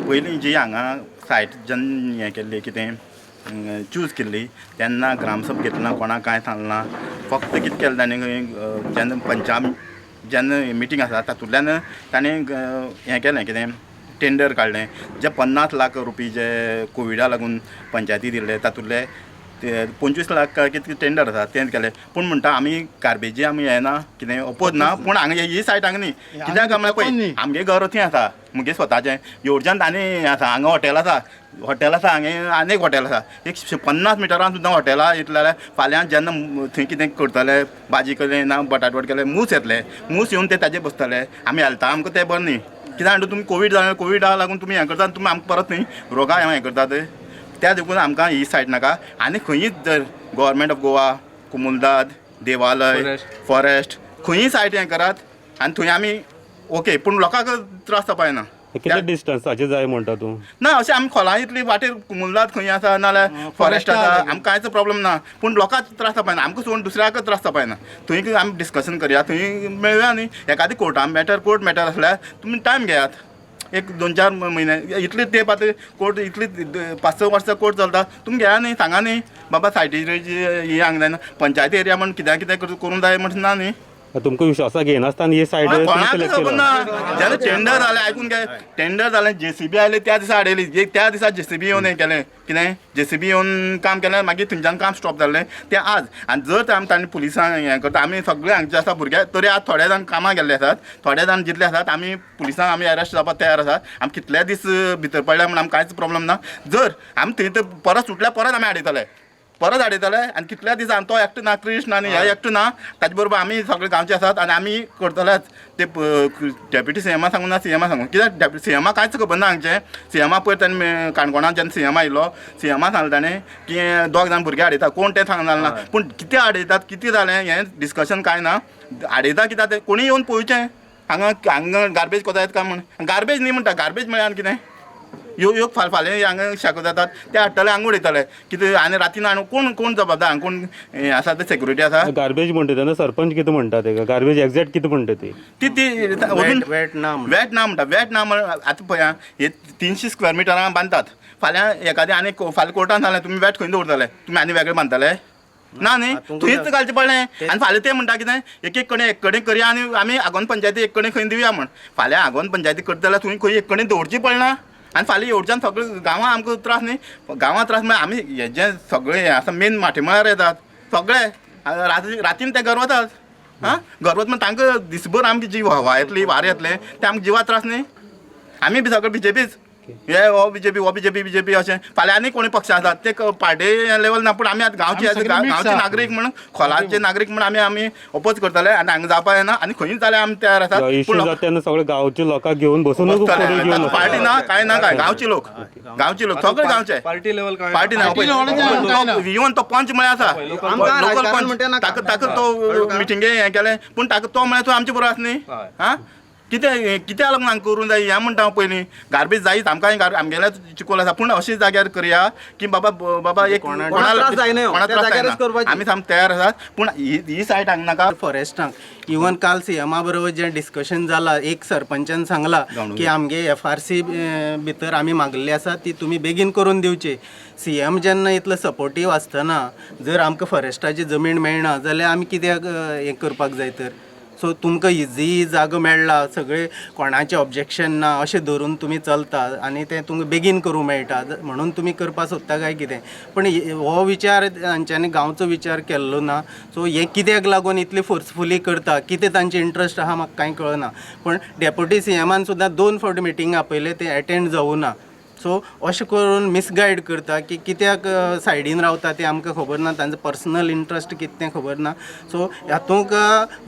पयलीं जी हांगा सायट जेन्ना हें केल्ली, कितें चूज केल्ली तेन्ना ग्रामसभा घेतली ना, कोणाक कांय सांगलें ना. फक्त कितें केलें ताणें, जेन्ना पंचायत जेन्ना मिटींग आसा तातूंतल्यान ताणें हें केलें, कितें टेंडर काडलें. जे 50 लाख रुपये जे कोविडा लागून पंचायती दिल्ले तातूंतले ते 25 लाख काय कितें टेंडर आसा तें केलें. पूण म्हणटा आमी गार्बेजी आमी हें ना, कितें अपोज ना, पूण हांगा ही सायट हांगा न्ही. कित्याक म्हळ्यार पळय आमगे घर थंय आसा मुगे स्वताचें, येवच्यान आनी हें आसा, हांगा हॉटेल आसा, हॉटेल आसा हांगा आनी एक हॉटेल आसा, एक 50 मिटरान सुद्दां हॉटेलां येतलें जाल्यार फाल्यां जेन्ना थंय कितें करतले, भाजी केलें ना बटाटवडे केले, मूस येतले, मूस येवन ते ताजेर बसतले. आमी हेल्था आमकां तें बरें न्ही. कित्याक म्हणटा तुमी कोवीड जालें, कोविडा लागून तुमी हें करतात, तुमी आमकां परत न्ही रोगां हें करतात. त्या देखून आमकां ही सायड नाका. आनी खंयीच जर गव्हर्मेंट ऑफ गोवा, कुमुलदाद, देवालय, फॉरेस्ट, खंयी सायड हें करात आनी थंय आमी ओके, पूण लोकांक त्रास जावपा जायना. कितले डिस्टन्साचे जाय म्हणटा तूं? ना, अशें आमी खोला इतली वाटेर कुमुलदाद खंय आसा नाल्यार फॉरेस्ट आसा, आमकां कांयच प्रॉब्लम ना, पूण लोकांक त्रास जावपा जायना, आमकां सोडून दुसऱ्याक त्रास जावपा जायना. थंय आमी डिस्कशन करया, थंय मेळया न्ही. एखादी कोर्टान मॅटर, कोर्ट मॅटर आसल्यार तुमी टायम घेयात, एक 2-4 म्हयने, इतले तेंप आतां कोर्ट इतली 5-6 वर्सां कोर्ट चलता, तुमी घेया न्ही, सांगा न्ही बाबा सायटीर ही हांगा जायना, पंचायत एरिया म्हण कित्याक कितें करूंक जाय म्हण ना न्ही. तुमकां विश्वासा घेयनासतना ही सायड कोणाक खबर ना. जेन्ना टेंडर जालें, आयकून घे, टेंडर जालें, जेसीबी आयले त्या दिसा हाडयली, त्या दिसा जेसीबी येवन हें केलें, कितें जेसीबी येवन काम केलें, मागीर थंयच्यान काम स्टॉप जालें तें आज. आनी जर आमी तांणी पुलिसांक हें करता, आमी सगळे हांगचे आसा भुरगे, तरी आज थोडे जाण कामाक गेल्ले आसात, थोडे जाण जितले आसात आमी पुलिसांक आमी अरेस्ट जावपाक तयार आसात. आमी कितले दीस भितर पडल्या म्हूण आमकां कांयच प्रॉब्लम ना. जर आमी थंय तर परत सुटल्यार परत आमी हाडयतले, परत हाडयतले. आनी कितल्या दिसान तो एकटो ना, कृष्ण आनी हे एकटो ना, ताजे बरोबर आमी सगळे गांवचे आसात आनी आमी करतलेच ते. डेप्युटी सीएमा सांगून ना, सीएमा सांगून, कित्याक डेप्युटी सीएमा कांयच खबर ना हांगचें. सीएमा पयर ताणें काणकोणान जेन्ना सीएमा आयलो, सीएमा सांगलें ताणें की 2 जाण भुरगे हाडयता, कोण तें सांगलें ना, पूण कितें हाडयतात कितें जालें हें डिस्कशन कांय ना. हाडयता कित्याक तें कोणीय येवन पळोवचें, हांगा हांगा गार्बेज कोता येता काय म्हण. गार्बेज न्ही म्हणटा, गार्बेज म्हळ्यार आनी कितें यो यो फाल फाल्यां हांगा शाको जातात ते हाडटले हांगा उडयतले कितें, आनी रातीन हाडून कोण कोण जबाबदार, हांगा कोण हें आसा ते सेक्युरिटी आसा. गार्बेज म्हणटा तेन्ना सरपंच कितें म्हणटा तेका, गार्बेज एक्झॅक्ट कितें म्हणटा ती? ती ती अजून वेट ना, वेट ना म्हणटा, वेट ना म्हण. आतां पळय हे 300 स्क्वेअर मिटरां बांदतात, फाल्यां एखादें आनी फाल्यां कोर्टान सांगलें तुमी वेट खंय दवरतले, तुमी आनी वेगळें बांदतले ना न्ही, थंयच घालचें पडलें. आनी फाल्यां ते म्हणटा कितें एक एक कडेन एक कडेन करया आनी आमी आगोंद पंचायती एक कडेन खंय दिवया म्हण. फाल्यां आगोंद पंचायती करता जाल्यार थंय खंय एक कडेन दवरची पडना, आनी फाल्यां येवच्यान सगळे गांवां आमकां त्रास न्ही. गांवां त्रास म्हळ्यार आमी हे जे सगळे हे आसा मेन माटेमळार येतात सगळे, रातीन ते घर वतात, आं घर वता म्हण तांकां दिसभर आमची जी हवा येतली वारें येतलें तें आमकां जिवा त्रास न्ही. आमी बी सगळे बीजेपीच, हे हो बीजेपी हो बीजेपी बीजेपी अशें. फाल्यां आनी कोणी पक्ष आसात ते पार्टी लेवल ना, पूण आमी आतां गांवचे गांवचे नागरीक म्हणून, खोलाचे नागरीक म्हणून आमी आमी ओपोज करतले आनी हांगा जावपा जायना आनी खंयूय जाल्यार आमी तयार आसात. इश्यू जाता तेन्ना सगळे गांवचे लोकांक घेवन बसून, पार्टी ना कांय ना, काय गांवचे लोक, गांवचे लोक सगळे गांवचे, पार्टी लेवल काय पार्टी ना. इवन तो पंच म्हळ्यार आसा लोकल पंच, ताका ताका तो मिटिंगे हें केलें, पूण ताका तो म्हळ्यार तूं आमचे बरोबर आसा न्ही. आं कितें कित्याक लागून हांगा करूंक जाय हें म्हणटा हांव. पयलीं गार्बेज जायच आमकां, आमगेल्या चिकोल आसा, पूण अशे जाग्यार करया की बाबा बाबा एक कोणाक त्रास जायना, कोणाक त्रास जायना, आमी सामके तयार आसात. पूण ही सायड हांगा नाका. फॉरेस्टांक इवन काल सीएमा बरोबर जें डिस्कशन जाला, एक सरपंचान सांगला की आमगे एफआरसी भितर आमी मागल्ली आसा ती तुमी बेगीन करून दिवची. सीएम जेन्ना इतलो सपोर्टीव आसतना जर आमकां फॉरेस्टाची जमीन मेळना जाल्यार आमी कित्याक हें करपाक जाय तर? सो तुमकां इजी जागो मेळ्ळा, सगळे कोणाचें ऑब्जेक्शन ना अशें धरून तुमी चलता आनी तें तुमकां बेगीन करूंक मेळटा म्हणून तुमी करपाक सोदता काय कितें? पण हो विचार तांच्यांनी गांवचो विचार केल्लो ना. सो हें कित्याक लागून इतली फोर्सफुली करता, कितें तांचे इंट्रस्ट आहा म्हाका कांय कळना. पण डेप्युटी सीएमान सुद्दां 2 फावटी मिटींग आपयले, ते एटेंड जावूं ना. सो अशें करून मिसगायड करता की कित्याक सायडीन रावता तें आमकां खबर ना, तांचो पर्सनल इंट्रस्ट कितें तें खबर ना. सो हातूंत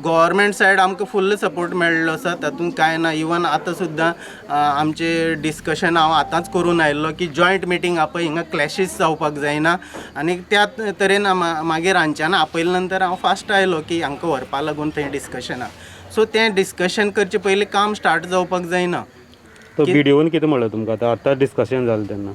गव्हर्मेंट सायड आमकां फुल्ल सपोर्ट मेळ्ळो आसा, तातूंत कांय ना. इवन आतां सुद्दां आमचें डिस्कशन हांव आतांच करून आयिल्लो की जॉयंट मिटींग आपय, हिंगा क्लॅशीस जावपाक जायना. आनी त्या तरेन मागीर हांच्यान आपयले नंतर हांव फास्ट आयलो की हांकां व्हरपा लागून थंय डिस्कशनाक. सो तें डिस्कशन करचे पयलीं काम स्टार्ट जावपाक जायना. तो बीडीओन कितें म्हणलें तुमकां आतां आतां डिस्कशन जालें तेन्ना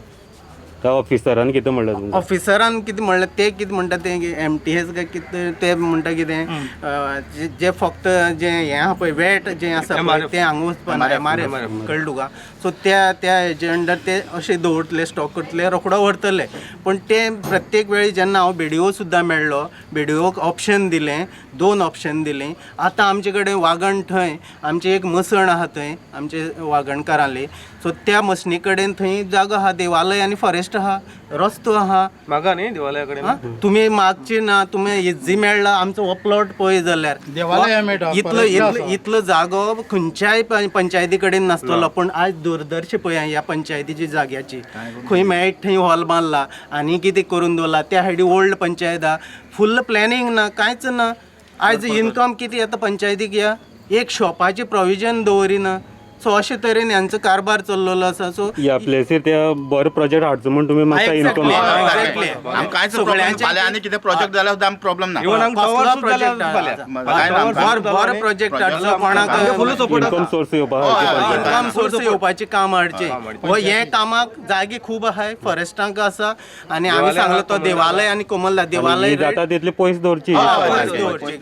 त्या ऑफिसरान कितें म्हणलें तुमकां? ऑफिसरान कितें म्हणलें ते कितें म्हणटा तें एमटीएस काय कितें ते म्हणटा कितें जे फक्त जें हें आहा पळय वेट जें आसा पळय तें हांगा वचपाना, एमआरएफ कळ्ळें तुका. सो त्या त्या हेजे अंडर ते अशे दवरतले, स्टॉक करतले, रोखडो व्हरतले. पूण ते प्रत्येक वेळी जेन्ना हांव बीडीओ सुद्दां मेळ्ळो, बीडीओक ऑप्शन दिलें, दोन ऑप्शन दिलें. आतां आमचे कडेन वागण थंय आमची एक मसण आहा थंय आमचे वागणकारांली, सो त्या मसणी कडेन थंय जागो आहा, देवालय आनी फॉरेस्ट आहा, रस्तो आहा. मागा न्ही देवालया कडेन. आं, तुमी मागची ना, तुमी इजी मेळ्ळा आमचो हो प्लॉट पळय जाल्यार देवालय मेळटा, इतलो forest इतलो आसा. इतलो जागो खंयच्याय पंचायती कडेन नासतलो. पूण आज दुर्दर्श पळय ह्या पंचायतीची जाग्याची, खंय मेळट थंय हॉल बांदला आनी कितें करून दवरला. त्या सायडी ओल्ड पंचायत आहा, फुल्ल प्लॅनिंग ना, कांयच ना. आयज इनकम कितें येता पंचायतीक, ह्या एक शॉपाची प्रोविजन दवरिना. सो अशे तरेन ह्यांचो कारभार चल्लेलो आसा. सो ह्या प्लेसीर त्या बरो प्रोजेक्ट हाडचो म्हूण तुमी मागता इन्कम. Exactly. आमकां कांयच प्रॉब्लेम, फाल्यां आनी कितें प्रोजेक्ट जाल्यार सुद्दां आमकां प्रॉब्लेम ना. इवन आमकां कसलो टॉवर सुद्दां project जाल्यार फाल्यां. काय ना आमकां. बरो बरो प्रोजेक्ट हाडचो कोणाक फुल सपोर्ट. इन्कम सोर्स येवपा हय, हय. इन्कम सोर्स येवपाचें काम हाडचें. हो हे कामाक जागे खूब आहाय, फॉरेस्टांक आसा आनी आमी सांगलो तो देवालय आनी कोमलदा देवालय जाता तितली पयस दवरची. हय, पयस हय. दवरची.